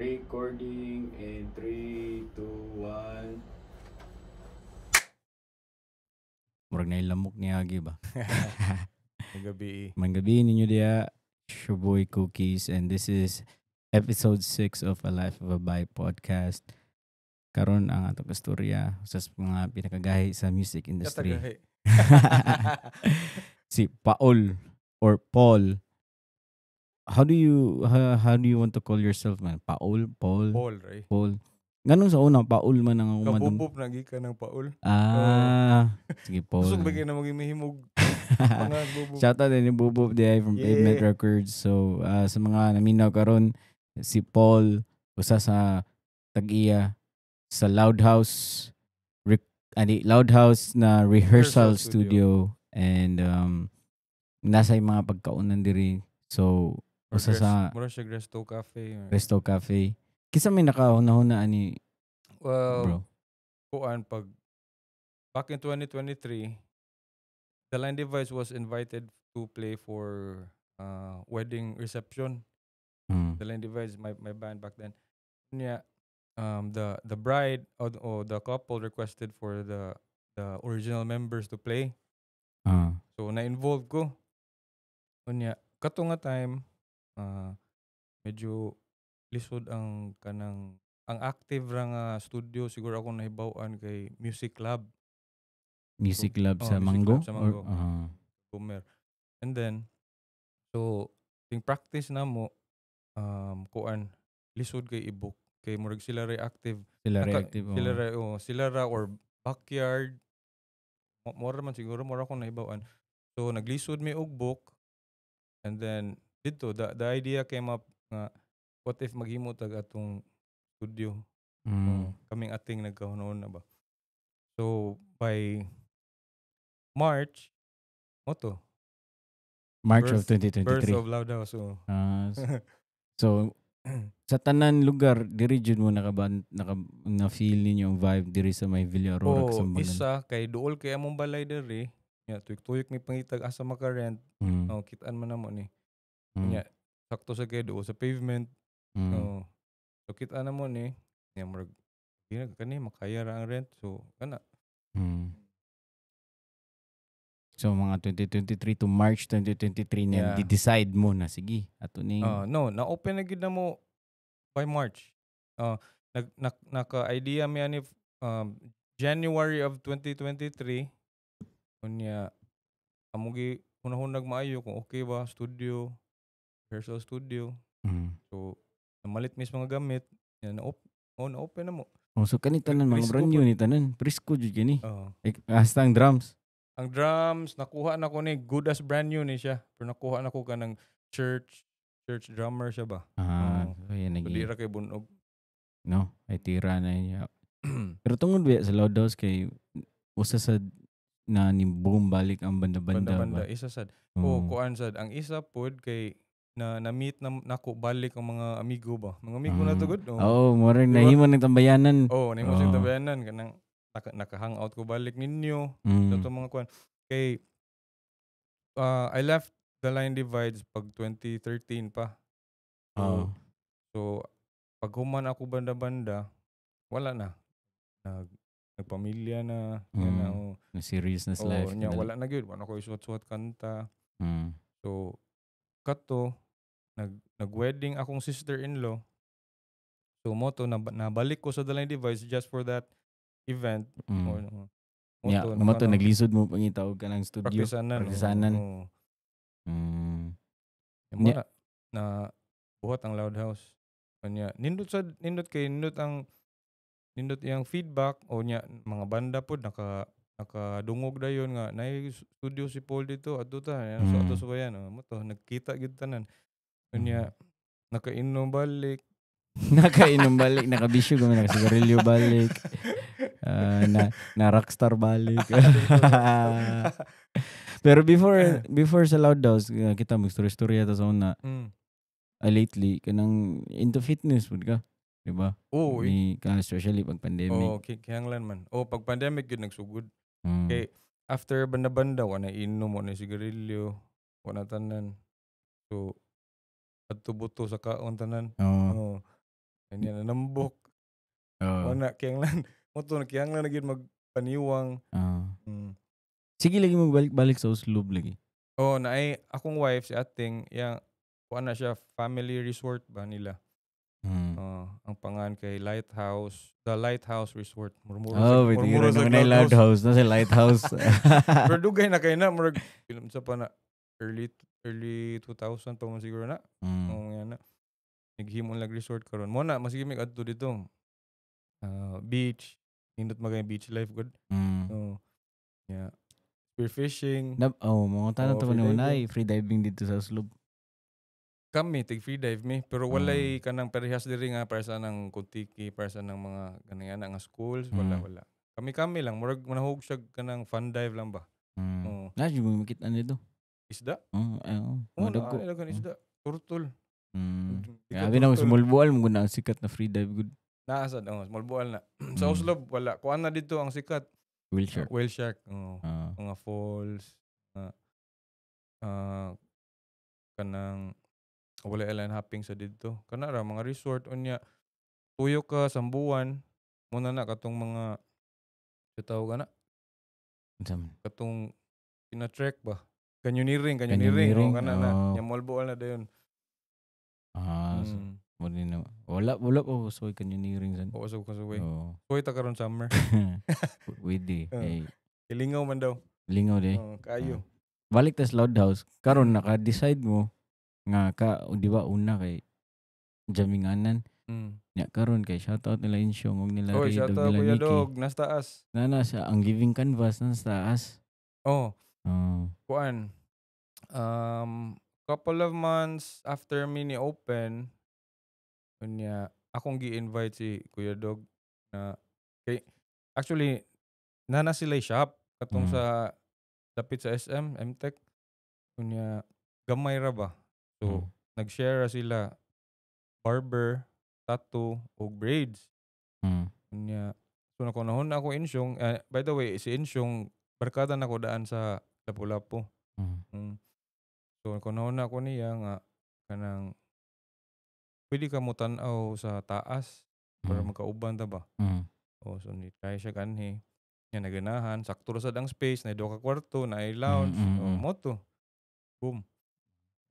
Recording in 3, 2, 1. Murag na lamok niagi ba? Gabi. Manggabi ninyo diya. It's your boy Cookies and this is episode 6 of A Life of a Bi podcast. Karon ang atong istorya sa mga pinakagahi sa music industry. Katagahi. Si Paul or Paul. How do you want to call yourself, man? Paul, Paul, Paul, right? Paul. Nganong sa una Paul man ang umadong? Kabubop na gikan ng Paul. Ah, sige, Paul. Kusog ba na magimihimog mga bubop. Shout out din ni Bubop diay from Pavement Records. So sa mga naminaw karon, si Paul usa sa tag-iya sa Loud House ani Loud House na rehearsal Rehearsal studio. Studio. And nasa yung mga pagkaunan diri. So usa sa Mura siya Resto Cafe. Resto Cafe. Kinsa may nakahuna-huna ani, Well, bro? Kuan pag back in 2023, the Line Device was invited to play for wedding reception. The Line Device, my band back then. Yeah, the bride or the couple requested for the original members to play. So na-involve ko. Unya, kato nga time, medyo lisod ang kanang ang active ra nga studio siguro ako nahibaw-an kay Music Lab. Music Lab Oh, sa Music Mango? Lab sa Mango. Or, Boomer. And then so ting practice na mo kuan lisod kay i-book kay murag sila ra active. Sila reactive. Sila Oh. ra, oh, sila ra or backyard. Mora man siguro, mora akong nahibaw-an. So naglisod mi og book and then dito the idea came up nga what if maghimo tag atong studio. Oh, kaming ating nagkahunoon na ba. So by March mo to March of birth 2023. Of Loud House. Oh. Ah, so sa tanan lugar diri jud mo naka na feel ninyo ang vibe diri sa may Villa Aurora, Oh, Kasambagan? Isa kay duol kay among balay diri. Nya tuyok-tuyok mi pangitag asa maka-rent. Oh, kitaan man namo ni. Nya sakto sa kay duol sa Pavement. Oh. So kita na mo ni. Nya murag di na kani makaya ra ang rent. So kana. So mga 2023 to March 2023 niyan di-decide mo na sige ato ning No, na-open na gid na mo by March. Naka-idea mi ani January of 2023. Unya amo gi hunahunag maayo kung okay ba studio, rehearsal studio. So namalit mis mga gamit, nya na oh, na-open na mo. Oh, so kani tanan mga Presko brand new pa. ni tanan. Presko jud kini. Oh. Eh, hasta ang drums. Ang drums nakuha na ko ni good as brand new ni siya. Pero nakuha na ko kanang church church drummer siya ba. Ah, Oo. so yan So di nagi ra kay bunog. No, ay tira na niya. Pero tungod ba sa Loud House kay usa sa na ni boom balik ang banda-banda Banda-banda ba? isa sad. Oo. Oh, kuan sad ang isa pod kay na na-meet na nako balik ang mga amigo ba. Mga amigo na to gud. Oh. Oo, murag Di ba? nahimo ng tambayanan. Oh, nimo siyang Oo. tabayanan kanang naka-hangout ko balik ninyo. So to mga kuan kay I left the Line Divides pag 2013 pa. So, Oo. so pag human ako banda-banda, wala na. Nagpamilya na, yan na, oh. Na serious na sa Oh, life. nya Dali. wala na gyud, wala ko isuwat-suwat kanta. So kato nag-wedding akong sister-in-law. So mo to nabalik ko sa The Line Device just for that event. Oh, no. Mo Yeah, to, mo to naglisod mo pangita og kanang studio. Praktisanan. Oh, Praktisanan. oh. Mo na buhat ang Loud House. Kanya nindot sa nindot kay nindot ang nindot iyang feedback o nya mga banda pod nakadungog dayon nga nay studio si Paul dito adto ta yan, so adto subayan, oh, mo to nagkita gid tanan unya nakainom balik. Nakainom balik, nakabisyo gumi, nakasigarilyo balik. Ah, na rockstar balik. Pero before before sa Loud House, kita mag-story-story ta sa una. Lately kanang into fitness pud ka, di ba? Oh, eh. Ni ka especially pag pandemic. Oh, kinahanglan man. Oh, pag pandemic gid nagsugod. Kay after banda-banda wa na inom, wa na sigarilyo, wa na tanan. So adto buto sa kaon tanan. Oo. Oh. I Nya nanambok. Oo. Wala kinahanglan mo to, kinahanglan na gyud magpaniwang. Sige lagi mo balik-balik sa Oslob lagi. Oh, naay akong wife si ating yang kuan na siya, family resort ba nila. Oh, ang pangan kay Lighthouse, the Lighthouse Resort. Murmuro Oh, sa wait, murmuro sa sa na Loud Loud House. House, na sa Lighthouse. Pero dugay na kay na, murag film sa pa na early early 2000 pa man siguro na. Oo nga na. Naghimo lag resort karon. Mo na masige mig adto dito. Ah, beach. Nindot magay beach life gud. Oh. Yeah. Spearfishing. Na, oh, mga tanong Oh, to free ko diving. na free diving dito sa Oslob. Kami tig free dive mi, pero walay kanang parehas diri nga para sa nang Kontiki, para sa nang mga kanang ana nga schools, wala wala. Kami-kami lang, murag manahog siya kanang fun dive lang ba. Oo. Na jud mo makita dito. Isda? Oh, ay, oh. Oo, Madagko. naa daghan isda. Turtle. Di ka Grabe na turtle. Small Bual mo guna ang sikat na free dive gud. Naa sad, oh, Small Bual na. Sa Oslob wala. Kuan na dito ang sikat. Whale shark. Whale shark. Oo. Ah. Mga falls. Kanang wala island hopping sa didto. Kana ra mga resort unya tuyo ka sambuan muna na katong mga bitaw ka na Unsa man? Katong pina-trek ba? Canyoneering, canyoneering. Canyoneering, Oh, kana na. oh. Nya Moalboal na dayon. Ah, so, mo din na. Wala wala pa ko suway canyoneering san. Oo, so kasuway. Oh. Suway ta karon summer. Pwede. Oh. Eh, Kilingaw man daw. Lingaw de. Oh, kayo. Balik tas Loud House. Karon naka-decide mo nga ka, o di ba una kay jaminganan. Nya karon kay shoutout nila Insyong ug nila Oy, Reed shout ug out nila Kuya Nikki. Dog, nasa taas. Na sa ang Giving Canvas na sa taas. Oh, Oh. kuan. Couple of months after mi ni open, unya akong gi-invite si Kuya Dog na kay actually nana sila shop katong sa dapit sa SM, MTech. Unya gamay ra ba. So nag-share ra sila barber, tattoo ug braids. Unya so nakunahon na ako Insyong, eh, by the way si Insyong barkada na ko daan sa Lapu-Lapu. So nakunahon na ako niya nga kanang pwede ka mo tan-aw sa taas para magkauban ta ba. Oh, so ni try siya kanhi. Nya naganahan, sakto ra sad ang space, na duha ka kwarto, na lounge, oh, mo to. Boom.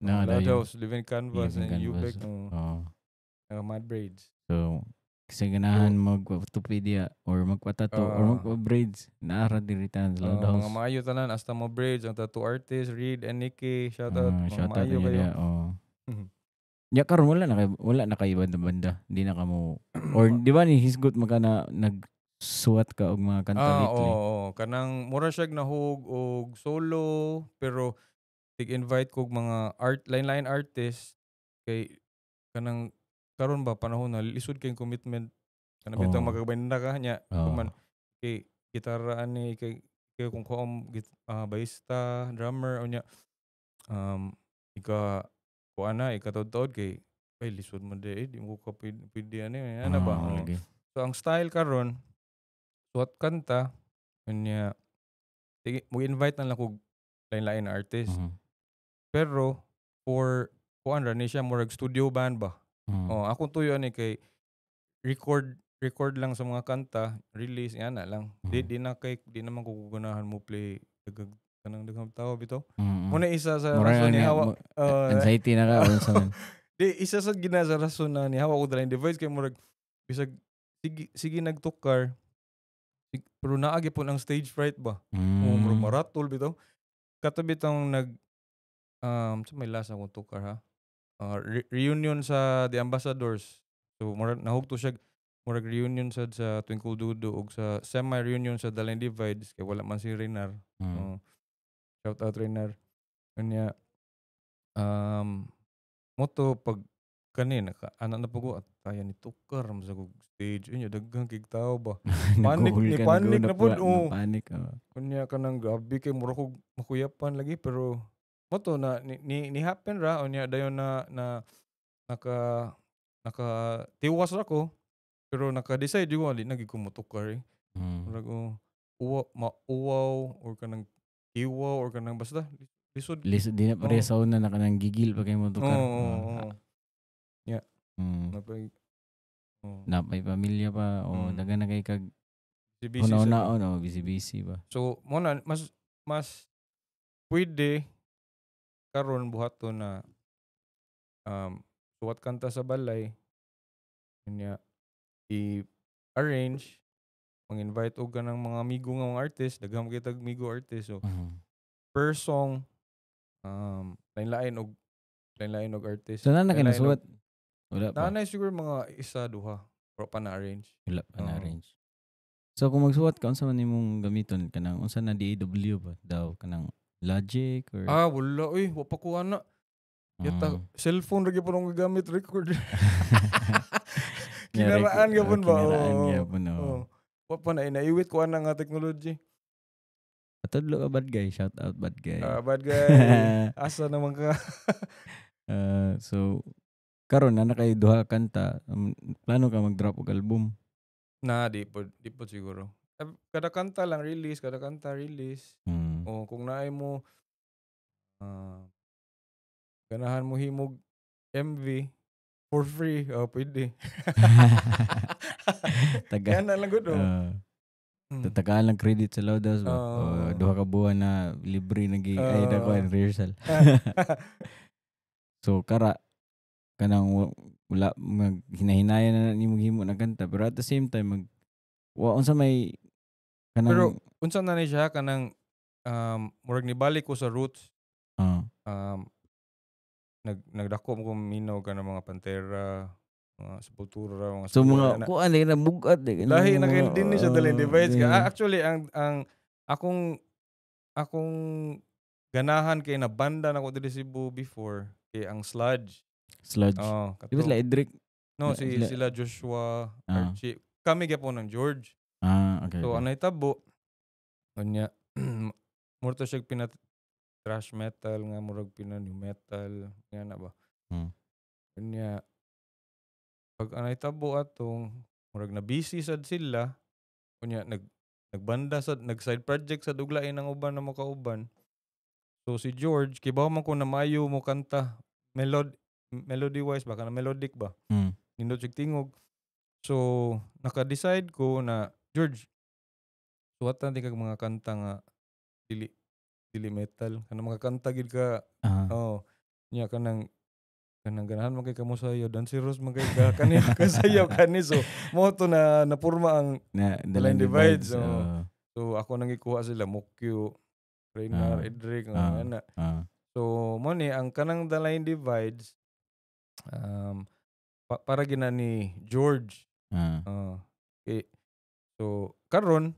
Na Loud dayon. House, Living Canvas, Living and Canvas. Ubek, oh, Oh. Mad Braids. So kasi ganahan magpatupi diya or magpatato or magpa-braids, naara diri tanan sa Loud Oh, House. mga maayo tanan hasta mo braids, ang tattoo artist, Reed and Nikki, shout out, Ah, mga shout out maayo ninyo kayo. diya, oh. Ya karon wala na kay banda-banda. Hindi na kamo or di ba ni hisgot maka na nagsuwat ka og mga kanta Ah, lately? oo, oo. Kanang mura siya nahug og solo, pero tig-invite kog mga art line-line artist kay kanang karon ba panahon na lisod kay commitment kanang bitong magabanda ka nya kuman kay gitara ani kay kay kung kuam bassista, drummer unya ika kuan na ikataod-taod kay ay lisod man di eh, di mo ka pwede, pwede ani ana ba. Ah, Oo. lagi. So ang style karon suwat kanta unya sige mo invite na lang kog lain-lain na artist. Pero for kuan ra ni siya, murag studio band ba. Oh, akong tuyo ani kay record record lang sa mga kanta, release yan na lang. Di di na kay di naman ko guganahan mo play dagag kanang daghang tao bitaw. Muna isa sa Mura rason na ni niya, hawa anxiety na ka unsa man. Di isa sa gina sa rason na ni hawa ko dala yung device kay murag bisag sige sige nagtukar pero naa gyud ang stage fright ba. Oh, murag maratol bitaw. Kato bitong nag sa may last akong tukar ha. Reunion sa The Ambassadors. So murag nahugto siya murag reunion sad sa Twinkle Dudo ug sa semi reunion sa The Line Divides kay wala man si Renar. Oh. Shout out Renar. Unya moto pag kani naka ana na po ko at kaya ni tukar mo sa kog stage unya daghang kig tao ba. Panic, Nag-uhol ni ka, panic nag-una na pod, pula, oh. Panic. Oh. Unya kanang grabe kay mura kog makuyapan lagi, pero moto na ni happen ra unya dayon na na naka naka tiwas ra ko, pero naka-decide jud ko di na gyud ko motukar eh. Murag oh, uwa, mauwaw or kanang iwaw or kanang basta lisod. Lisod di na pareha sa una na kanang gigil pa kay mo Oo, tukar. oo, oo. Ah. Napay Oh. Na may pamilya pa o daghan na kay kag Busy sad. hunaw-hunaon o busy busy ba. So mo na mas pwede karon buhaton na suwat kanta sa balay, unya i-arrange, mang-invite og kanang mga amigo nga mga artist, daghan man kitag amigo artist, so per song lain-lain og artist. So na kay Lain-lain nasuwat? Wala pa. Naanay siguro mga isa duha pero pa na arrange. Wala pa na Oo. arrange. So kung magsuwat ka, unsa man nimong gamiton, kanang unsa na, DAW ba daw, kanang Logic or Ah, wala oy, wa pa ko ana. Yata cellphone ra gyud akong gagamit record. Yeah, Kinaraan gyapon ba? Kinaraan Oo. gyapon, oo. Oo. Wa pa na inaiwit ko ana nga technology. Patudlo ka, bad guy, shout out, bad guy. Ah, bad guy. Asa naman ka? Ah, so karon na kay duha kanta, plano ka mag-drop og album? Na di pod siguro. Eh, kada kanta lang release, kada kanta release. O kung naay mo ganahan mo himog MV for free, oh, pwede. Taga Kaya na lang gud oh. Tatagaan lang credit sa Loud House ba? Oo. O, duha ka buwan na libre nagi ay Oo. dako rehearsal. So kara kanang wala mag hinahinayan na nimo himo na kanta, pero at the same time mag wa unsa may kanang Pero unsa na ni siya, kanang murag nibalik ko sa roots. Nagdako mo ko minaw ka ng mga Pantera, mga Sepultura, mga So mga ana. kuan lagi na bugat eh, kanang Lahi na kay din ni siya The Line Divides ka. Ah, actually ang akong ganahan kay na banda na ko diri Cebu before kay ang Sludge. Sludge. Oh, Di ba sila Edric? No, si sila Joshua, Archie. Kami gyapon ng George. Ah, okay. So okay. anay tabo unya mura to siya pina thrash metal nga murag pina nu metal nga na ba. Unya pag anay tabo atong murag na busy sad sila, unya nagbanda sad, nag side project sad og lain ang uban na makauban. So si George kibaw man ko na maayo mo kanta melody wise ba, kana melodic ba. Nindot siya tingog. So naka-decide ko na, "George, suwatan di kag mga kanta nga dili metal, kanang mga kanta gid ka." Oh, nya kanang ganahan man kay kamo sayo, danseros man kay ka, kani kasayaw kani, so mo to na napurma ang Na The Line Line Divides, Divides. oo. Oo. So ako nang gikuha sila Mokyo, Reynar, Edric, mga ana. So mo ni ang kanang The Line Divides para gina ni George. Okay. So karon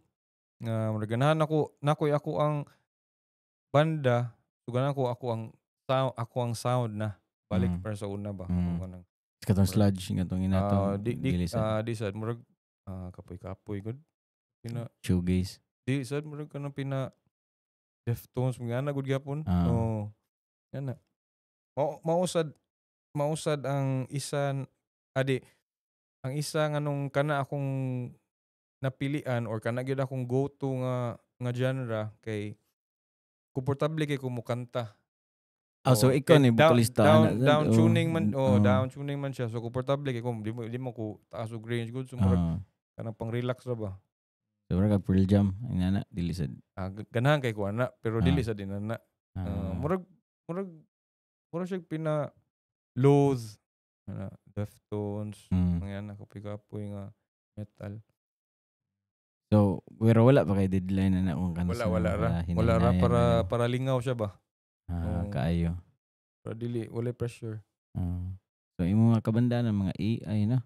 nga murag ganahan ako nakoy ako ang banda, so ganahan ko ako ang sound na balik para sa una ba. Ako kanang Katong Sludge nga tong inatong di dili sad. Di sad murag kapoy-kapoy gud. Pina Shoegaze. Di sad, murag kanang pina Deftones mga ana gud gyapon. Oh. Yan na. Mao sad ang isa adi ang isa nga nung kana akong napilian or kana gyud akong go-to nga genre kay komportable kay ko mokanta. Ah, so Oo. ikaw Kay ni vocalista down, ana sad? down Oo. tuning man, oh, Oo. down tuning man siya. So komportable kay ko di mo ko taas og range gud, so murag kanang pang relax ra ba. So murag kag Pearl Jam inana, dili sad? Ah, ganahan kay ko ana pero dili sa din ana. Murag siya pina Loathe ana, Deftones, mga ana, kapoy-kapoy nga metal. So, pero wala pa kay deadline na kung kano Wala sa wala ra. mga Wala ra hinahinayan para na para lingaw siya ba. Ah, Oo. kaayo. Para dili wala pressure. So imo mga kabanda ng mga AI na.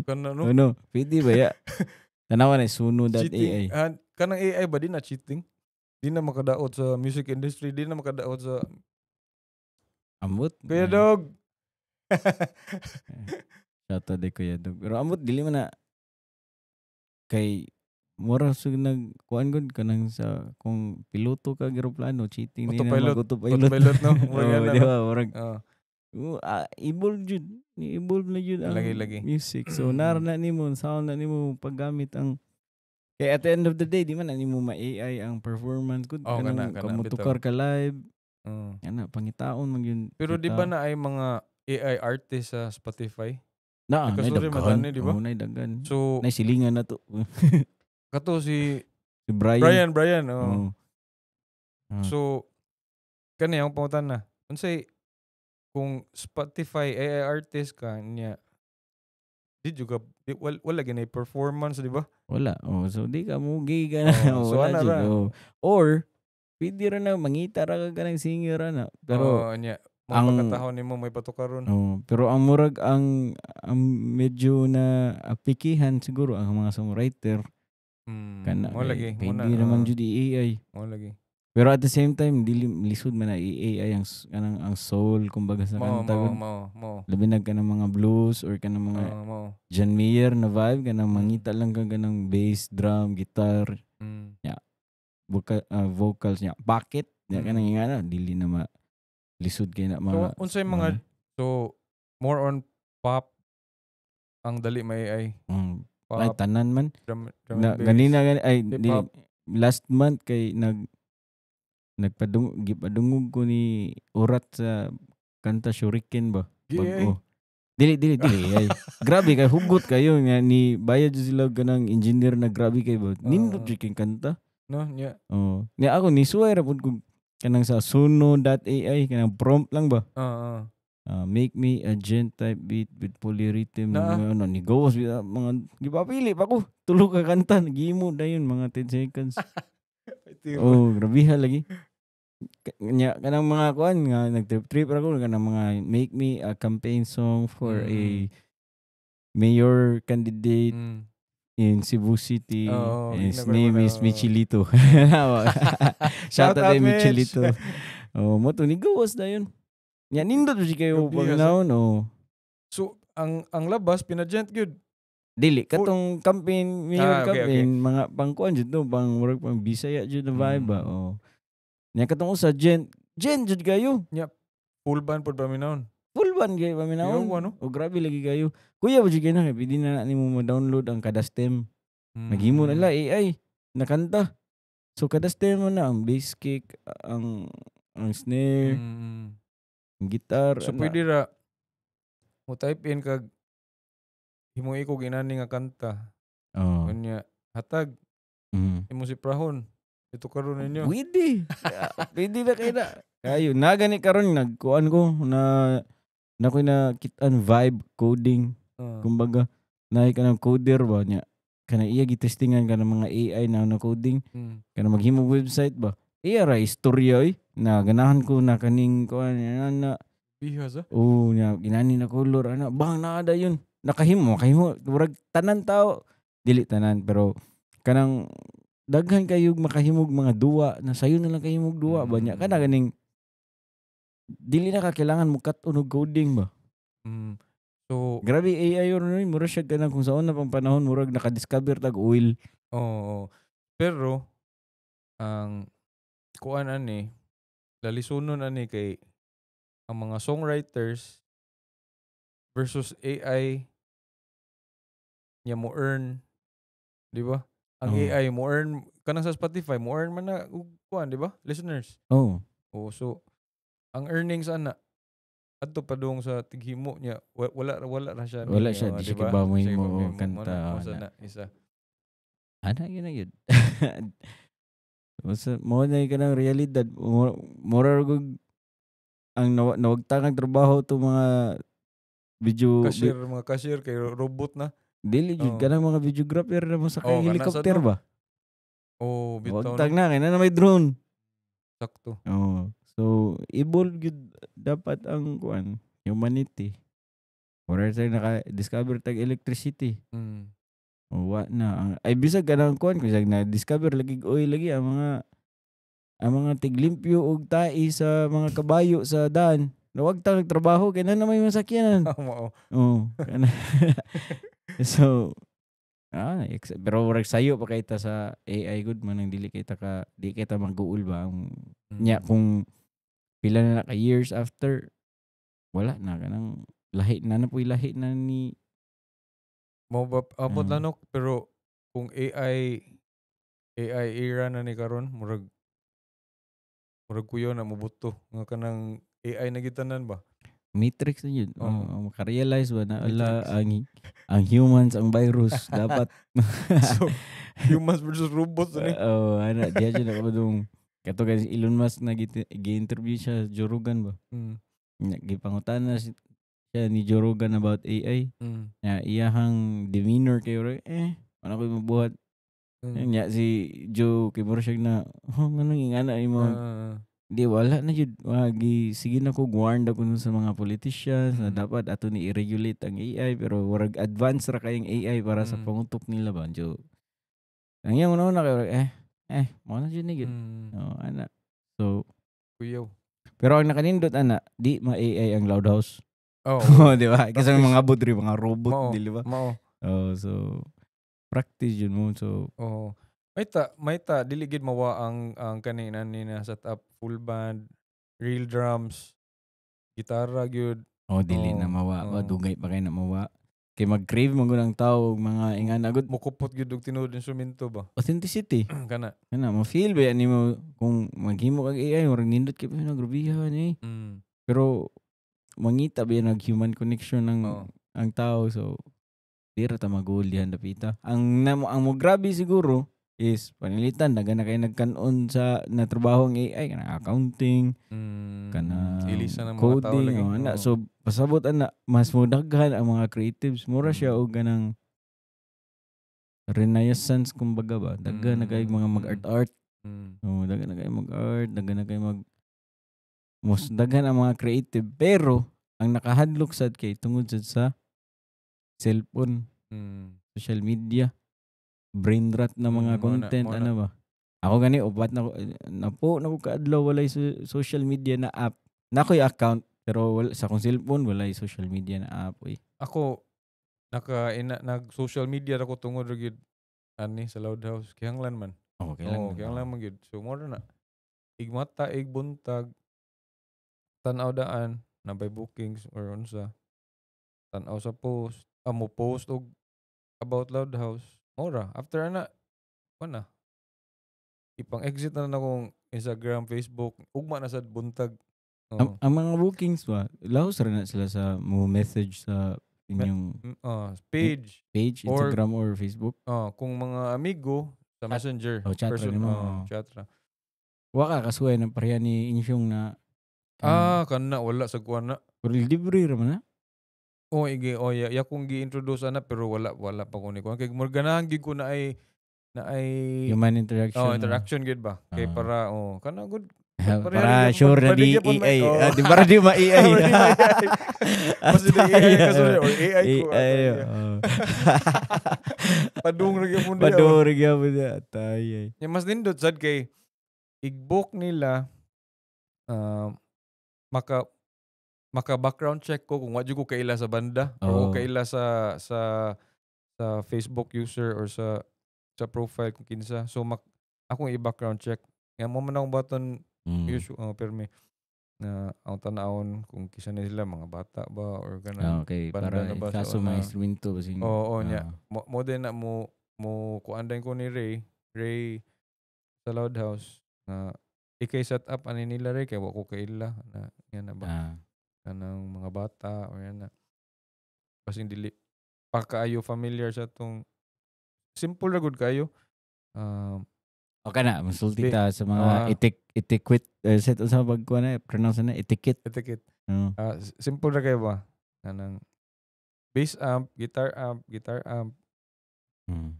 Kana no. Ano, pwede ba ya? Tanawa na suno.ai. Cheating. Ah, kanang AI ba, di na cheating? Di na makadaot sa music industry, di na makadaot sa Amot. Kuya Dog. Shout out Kuya Dog. Pero amot dili man na kay mura sug nag kuan gud kanang sa kung piloto ka eroplano, cheating din na Autopilot. mag-autopilot. Autopilot no. Murag Oo, ana, di no? ba? Murag evolve jud. Ni-evolve na jud ang Lagi, lagi. music. So nara na nimo, sound na nimo paggamit ang kay at the end of the day di man na nimo ma-AI ang performance gud, Oh, kanang kana, kung motukar ka live ana, pangitaon man yun Pero di kita. ba na ay mga AI artist sa Spotify? Na, nay Nagkastorya man daghan. tani, di ba? Oh, nay daghan. So Nay silingan na to. Kato si Si Brian. Brian, Brian, oh. Oh. Ah. So kani ang pangutana. Unsay kung Spotify AI artist ka niya, di jud ka di, wala gyud performance, di ba? Wala. Oh, so di ka mo gay ka na. Oh, so wala ana jud. Ra. Oh. Or pwede ra na mangita ra ka kanang singer ra na. Pero oh, niya mga pagkatahon nimo may patukaron. Oh, pero ang murag ang medyo na apikihan siguro ang mga songwriter kana Mo lagi, kay mo na, pwede naman ah, jud i-AI. Mo lagi. Pero at the same time, dili lisod man na i-AI ang kanang ang soul kumbaga sa Mo kanta mo gud. mo mo. Labi na kanang mga blues or kanang mga Mo. John Mayer na vibe, kanang mangita lang ka kanang bass, drum, guitar, vocals niya. Bakit? Nya kanang nga na dili na ma lisod kay na So ma unsay mga so more on pop ang dali may AI? Pop, ay tanan man. drum Na, and bass. ganina gani ay Hip dili, hop. last month kay nagpadung gipadungog ko ni Urat sa kanta Shuriken ba? GA. Bag-o. Dili, dili, dili. Ay. Grabe kay hugot kayo nga ni bayad jud sila ganang engineer na grabe kay ba. Nindot jud kay kanta. No, nya. Oh. Nya ako ni suway ra pud kog kanang sa suno.ai, kanang prompt lang ba. Ah. Ah, make me a djent type beat with polyrhythm Naa. na ano ni gawas mga gipapili pa ko tulo ka kanta, gimo dayon mga 10 seconds. Oh, grabiha lagi. Nya kanang mga kuan nga nag-trip trip ra ko kanang mga make me a campaign song for a mayor candidate in Cebu City. Oo, And his gina ko name naman, is oo. Michelito. Shout Shout out out, kay Mitch. Michelito. Oh, mo to ni gawas na yun. Nya nindot jud kayo Grabe, paminawon, oh. So ang labas pinagent gyud. Dili katong campaign, mayor Ah, okay, campaign, mga pangkuan jud to, pang murag pang Bisaya jud na vibe ba. Oh. Nya katong usa gent, gent jud kayo. Full band pud paminawon. Full band kayo paminawon. Yo, ano? O grabe lagi kayo. Kuya ba jud kayo na kay pwede na nimo mo-download ang kada stem. Naghimo na la AI nakanta. So kada stem mo na ang bass kick, ang snare, ang guitar. So ana. pwede ra mo type in kag himo ko ginani nga kanta. Oh. Unya hatag imo si Prahon. Ito karon ninyo. Pwede. Pwede na kayo na. Kayo, na gani karon nagkuan ko na na ko na kitan vibe coding. Kumbaga, naay ka ng coder ba niya. Kana iya gitestingan ka ng mga AI na na coding. Kana maghimo website ba. Iya ra istorya oy na ganahan ko na kaning kuan na, na Bihas ah. oh nya ginani na color ana bang naa yun. Nakahimo, makahimo murag tanan tao, dili tanan pero kanang daghan kayo makahimog mga duwa na sayo na lang kahimog duwa ba nya kana ganing dili na ka kailangan mo kat-on og coding ba. So Grabe AI or no, mura siya kanang kung sa una pang panahon murag nakadiscover tag oil. Oo. Pero ang kuan ani lalisunon ani kay ang mga songwriters versus AI nya mo earn, di ba? Ang Oo. AI mo earn kanang sa Spotify mo earn man na og kuan, di ba? Listeners. Oh. Oh, so ang earnings ana adto pa dong sa tighimo niya, wala wala ra siya Wala ni, siya, oh, di siya ba? kibaw mo Siya himo kibaw og mo, kanta, mo na, ana. na, isa. Ana yun na yun. Basta mo na yung kanang realidad. Mura og ang nawagtang ang trabaho to mga video Cashier, mga cashier kay robot na. Dili jud Oo. kanang mga videographer na mo sa Oo, kay kana helicopter sad, no? ba. Oh, bitaw Nawagtang no? na kay na may drone. Sakto. Oo. So evolve gyud dapat ang kuan humanity. Mura tayo naka-discover tag electricity. O, wa na. Ay bisag kanang kuan bisag na discover lagi oil lagi ang mga tiglimpyo og tai sa mga kabayo sa daan. Nawag ta nagtrabaho kay na may masakyanan. Mao. Oo. Kana. So pero murag sayo pa kay ta sa AI good man ang dili kay ta ka di kay ta mag-uul ba ang nya kung pila na ka years after wala na kanang lahi na na po'y lahi na ni. Mao ba abot Mm. lang no, pero kung AI AI era na ni karon murag kuyo na mobuto nga kanang AI na gitanan ba. Matrix na yun. Oo. Oh, makarealize ba na ala Matrix. Ang humans ang virus dapat. So humans versus robots ani. Oh, ana diya jud ako dong kato kay si Elon Musk na gi-interview siya sa Joe Rogan ba. Nya, gipangutana siya ni Joe Rogan about AI. Nya iyahang demeanor kay ro ano koy mabuhat. Nya si Joe kay mura siya na, "Oh, nganong ingana nimo?" Di wala na jud, gi sige na ko warn ko nun sa mga politicians na dapat ato ni i-regulate ang AI, pero warag advance ra kayong AI para sa pangutok nila ba. Joe. Ang iyang una kay mao na jud ni gyud. Oh, ana. So Kuyaw. Pero ang nakanindot ana, di ma AI ang Loud House. Oh, Oh, di ba? Kasi Practice. mga bot rin, mga robot, Mao. di ba? Mao. Oh, so practice yun mo. So Oo. May ta dili gid mawa ang kanina ni na set up full band, real drums, gitara gyud. Oh, dili na mawa ba, dugay pa kay na mawa. Kay mag-crave man gud ang tao og mga ingana gud Mukupot gyud og tinuod instrumento ba. Authenticity. Kana. Kana ma-feel ba nimo kung maghimo kag AI, murag nindot kay pa nagrubihan eh. Pero mangita ba nag human connection ng ang tao, so di ra ta magul dihan dapita. Ang namo ang mo grabe siguro is panilitan daga na kay nagkan-on sa na trabaho ang AI, kanang accounting, kanang Ilisa ng mga tao coding, lagi. oh, ana. Oo. So pasabot ana mas modaghan ang mga creatives, mura siya og kanang renaissance kumbaga ba. Daghan na kay mga mag-art art. Oh, daghan na kay mag-art, daghan na kay mag mas daghan ang mga creative, pero ang nakahadlok sad kay tungod sad sa cellphone, social media, brain rot na mga Mao na, content mao na. ano ba. Ako gani upat na ko napo na ko kaadlaw walay social media na app. Na ako'y account pero wala, sa akong cellphone walay social media na app oy. Ako naka ina, nag social media ra ko tungod ra gyud ani sa Loud House, kihanglan man. Okay lang. Oo, kihanglan man gyud. So mo na. Igmata, igbuntag, tan-aw daan na by bookings or unsa. Tan-aw sa post, mo post og about Loud House. Mora, after ana, wala. Ipang exit na na akong Instagram, Facebook, ugma na sad buntag. Oo. Ang mga bookings ba, lahos ra na sila sa mo message sa inyong Page. Page, Instagram or Facebook. Oh, kung mga amigo sa Messenger. Oh, chat ra nimo, Oh, oh. chat ra. Wa ka kasuway ng pareha ni Insyong na Ah, kana wala sa kuan na. Pero libre ra man na. Oh, ige, oh, ya, ya kung gi-introduce ana pero wala wala pa ko ni kuan. Kay murag ganahan gyud ko na ay Human interaction. Oh, interaction gyud ba. Kay para oh, kana good. Para sure na di AI. Oh. Ah, di para di ma-AI. Para di ma-AI. Basta di AI kasunod or AI ko. AI. Ano, Oh. Padung ra gyud diya. Padung ra gyud diya. Tay. Ay. Ya, mas nindot sad kay ig-book nila, maka maka background check ko kung wa jud ko kaila sa banda or wa kaila sa Facebook user or sa profile kung kinsa. So akong i-background check. Nga mo man akong button usual permi na ang tan-awon kung kisa na sila mga bata ba or kana. Okay, Banda para na ba sa kaso mga una? instrumento basing. Oo, nya. Mo din na mo mo kuan din ko ni Ray, Ray sa Loud House na ikay set up ani nila Ray kay wa ko kaila na yan na ba kanang mga bata or yan na. Basing dili pa kaayo familiar sa tong simple ra gud kayo. Okay na, masulti ta sa mga etiquette, set unsa pagkuan na pronounce na etiquette. Etiquette. Oo. Simple ra kayo ba? Kanang bass amp, guitar amp, guitar amp,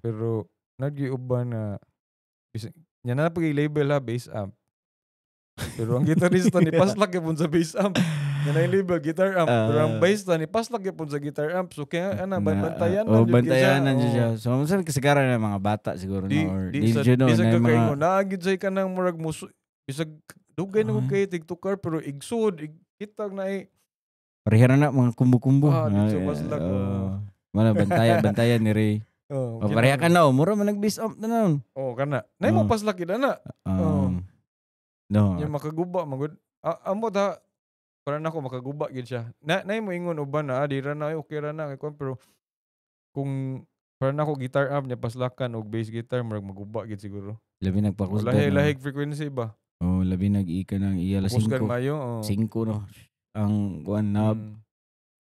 pero nagyuban na nya na pag label ha bass amp. Pero ang gitarista ni paslak gyapon sa bass amp. Nya na yung label guitar amp. Pero ang bassista ni paslak gyapon sa guitar amp. So kaya ana bantayan Oh, jud kay siya. bantayan jud Oo. siya. So unsa kasagaran ng mga bata siguro Di no or di di sa jud no, di sa na yung mga kakaingon naa gyud say kanang murag musu bisag dugay na kog kay TikToker pero igsud kitag na ay Parehara na mga kumbo-kumbo. Ah, dito paslak, oo. Mana bantayan bantayan ni Ray. Oh, Oh, pareha ka na, oh. Mura man nag-bass amp na nun. Oh, kana. Nay mo Oh. paslak gid ana. No. Nya makaguba magud. Amo ta para nako makaguba gid siya. Na nay mo ingon uban na di ra na ay, okay ra na kay kuan pero kung para nako guitar amp nya paslakan og bass guitar murag maguba gid siguro. Labi nagpakusgan. Lahi No? lahig frequency ba? Oh, labi nag-ika ng iya alas Kusgan 5. mayo. Oh. 5 no. Ang kuan knob.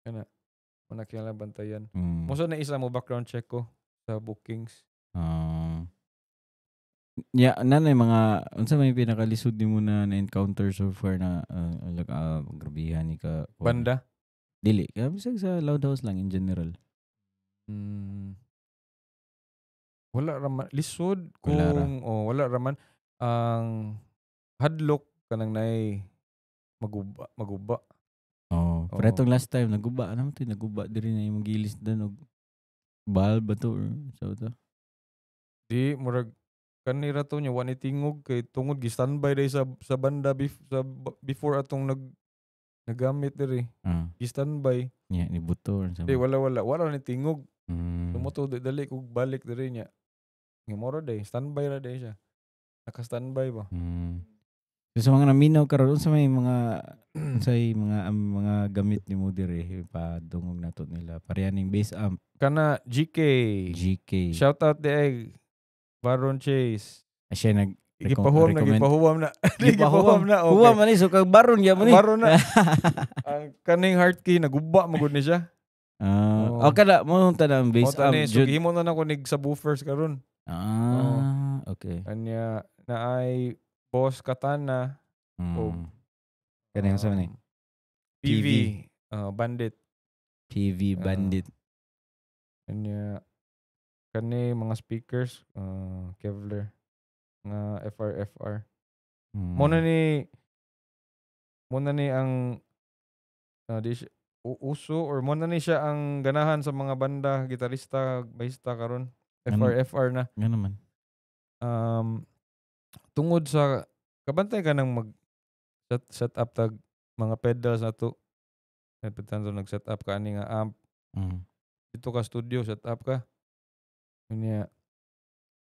Kana. Mao na kailangan bantayan. Mao na isa mo background check ko sa bookings. Ah. Yeah, nanay mga unsa may pinakalisod nimo na na-encounter so far na like grabihan ni ka kuan? Banda. Dili, kaya bisag sa Loud House lang in general. Wala raman lisod Wala ra. Kung oh, wala raman ang hadlok kanang nay maguba maguba. Oh, pero Oo. itong last time naguba naman to, naguba diri na imong gilis dan og bulb ba to or so to. Di murag kanira to niya wa ni tingog kay tungod gi standby day sa banda before atong nagamit diri. Gi standby. Yeah, ni buto or sa. Di wala wala wala ni tingog. Tumuto di dali kog balik diri niya. Nga moro day standby ra day siya. Naka standby ba. So, sa mga naminaw karon, unsa may mga unsay mga ang mga gamit nimo diri, padungog nato nila. Pareha ning bass amp? Kana GK. GK. Shout out di ay Baron Chase. Ah, siya nag Gipahuwam na, recommend. gipahuwam na. Gipahuwam na. Okay. Huwam man ni so kag baron gyapon ni. Baron na. Ang kaning hard key naguba magud ni siya. Ah, Oo. oh, kada mo ta ang bass Mo amp tani so jud. gihimo na nako nig subwoofers karon. Ah, okay. Kanya na ay Boss Katana. Kani unsa man ni? PV, PV. Bandit. PV Bandit. Kanya kani mga speakers Kevlar nga FRFR. Mo na ni ang di siya, uso or mo na ni siya ang ganahan sa mga banda, gitarista, bahista karon. Ano? FRFR na. Nga naman. Tungod sa kabantay ka nang mag set up tag mga pedals na to. Nagpitan nag set up ka ani nga amp dito ka studio set up ka. Unya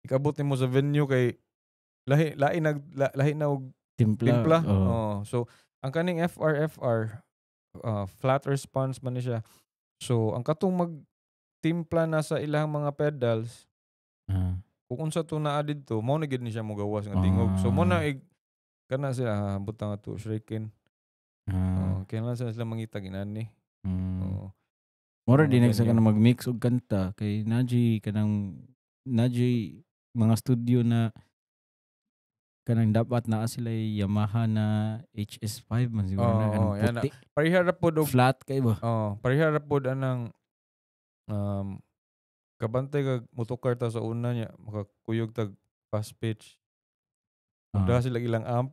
ikabot nimo sa venue kay lahi lahi nag lahi na og Timpla. timpla. Oh. Oh. So ang kaning FRFR flat response man ni siya. So ang katong mag timpla na sa ilang mga pedals kung unsa to naa didto mao na gyud ni siya mogawas nga tingog. So mo na ig kana sila butang ato shuriken. Oh, kailangan sila mangita ginani. Oh. Mura Mga din nagsa ka ganyan. na mag-mix og kanta kay naji kanang naji mga studio na kanang dapat naa sila Yamaha na HS5 man siguro na Oo, kanang yan na. puti. Pareha ra pod og Flat kay ba? Oh, pareha ra pod anang kabantay kag motokar ta sa una niya makakuyog tag fast pitch. Magdaha sila ilang amp.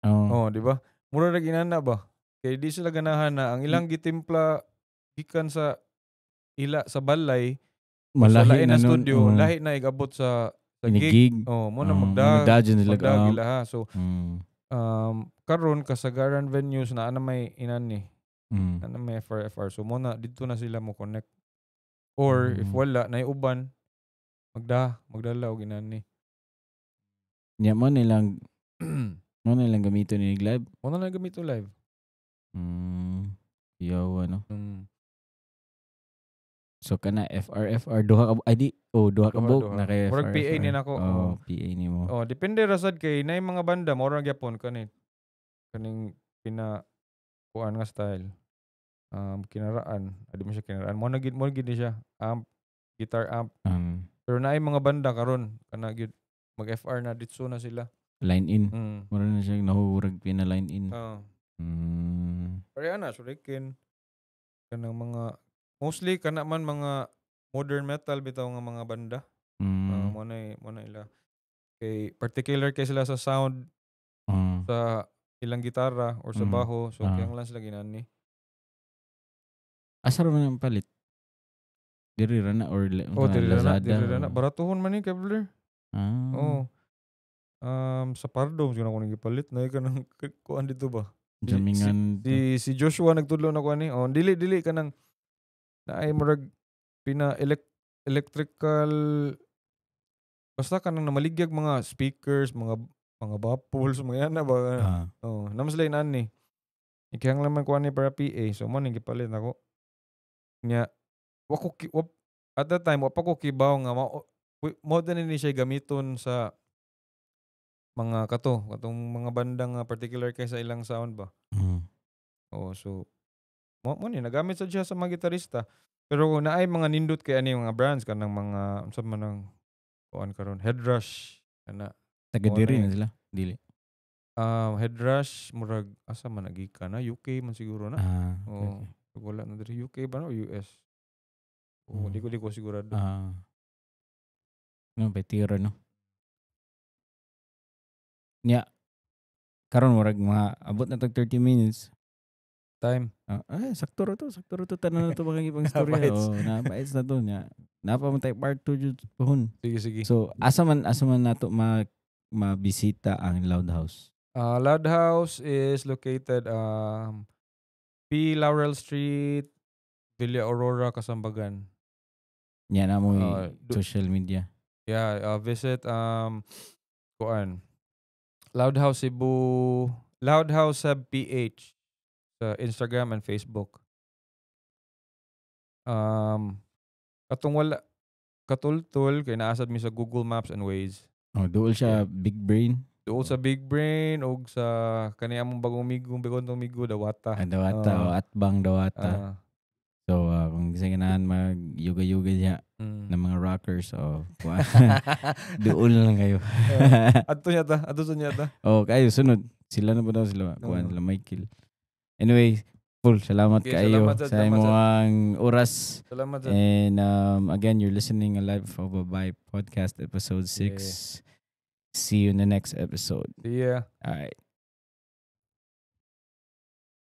Oh. Oh, di ba? Mura ra ginana ba? Kay di sila ganahan na ang ilang gitimpla gikan sa ila sa balay sa Malahi lain na na nun. studio, Oh. lahi na igabot sa Ini gig. gig. Oh, mo na Oh, magda magdaha dyan sila magdaha amp. gila ha. So karon kasagaran venues na ana may inani, ana may FRFR. So mo na didto na sila mo connect. Or if wala nay uban magda magdala og inani. Nya mo nilang gamiton ni live. Mo na lang gamito live. Yaw ano. So kana FRFR duha ka ay di oh duha ka Duha, buok duha. na kay Murag PA FRFR. ni nako, Oh, oo. PA nimo. Oh, depende ra sad kay nay mga banda mo ra gyapon kani kaning pina kuan nga style. Kinaraan, adi mo siya kinaraan. Mo na gid ni siya amp, guitar amp. Pero naay mga banda karon kana gyud mag FR na ditso na sila. Line in. Mura na siya nahuhurag pina line in. Oh. Pareha na shuriken kanang mga mostly kana man mga modern metal bitaw nga mga banda. Mo na ila. Kay particular kay sila sa sound sa ilang gitara or sa baho so kaya lang sila ginani. Asa ra man ang palit? Diri ra na or Oh, diri ra na, Lazada diri ra na. Baratuhon man ni Kevlar. Oh. Sa Pardo siguro ako nagipalit na kanang kuan dito ba. Jamingan. Si si Joshua nagtudlo na ko ani. Oh, dili dili kanang naay murag pina electrical basta kanang namaligyag mga speakers, mga baffles, mga yan na ba. Oh, naman sila inani. Ikihang laman ko ani para PA. So mo ning gipalit nako. Nya wa ko at that time wa pa ko kibaw nga mo din ni siya gamiton sa mga kato katong mga banda nga particular kay sa ilang sound ba. Oh, so mo ni nagamit sa siya sa mga gitarista. Pero kung naay mga nindot kay ani mga brands, kanang mga unsa man ang kuan karon, Headrush kana. Taga Mo diri na na sila. Dili. Headrush, murag asa man nagikan na, UK man siguro na. Ah, okay, Oo. okay. Wala na diri, UK ba na o US? Oh, di ko sigurado. Ah. No, betiro, no. Nya karon murag mga abot na tag 30 minutes. Time. Ah, ay, sakto ra to, tanan na to mga ibang storya. Napaits. Oh, napaits na to nya. Napa man tay part 2 jud pohon. Sige, sige. So, asa man nato ma mabisita ang Loud House? Loud House is located P. Laurel Street, Villa Aurora, Kasambagan. Nya na mo social media. Yeah, visit kuan, Loud House Cebu, Loud House Sub PH sa Instagram and Facebook. Katong wala katultol kay naasad mi sa Google Maps and Waze. Oh, duol siya Big Brain. Duol sa Big Brain og sa kani among bagong migo, bagong migo, Dawata. Ah, Dawata Ah. o Atbang Dawata. So, kung gusto ganahan mag yuga-yuga niya ng mga rockers o kuan, duol na lang kayo. Adto niya ta, adto niya ta. Oh, kayo sunod. Sila na ba daw sila? Kuan Oo. sila Michael. Anyway, Paul, salamat Okay, kayo salamat, sa salamat, imong oras. Salamat sa And again, you're listening a Life of a Vibe podcast episode 6. See you in the next episode. Yeah. All right.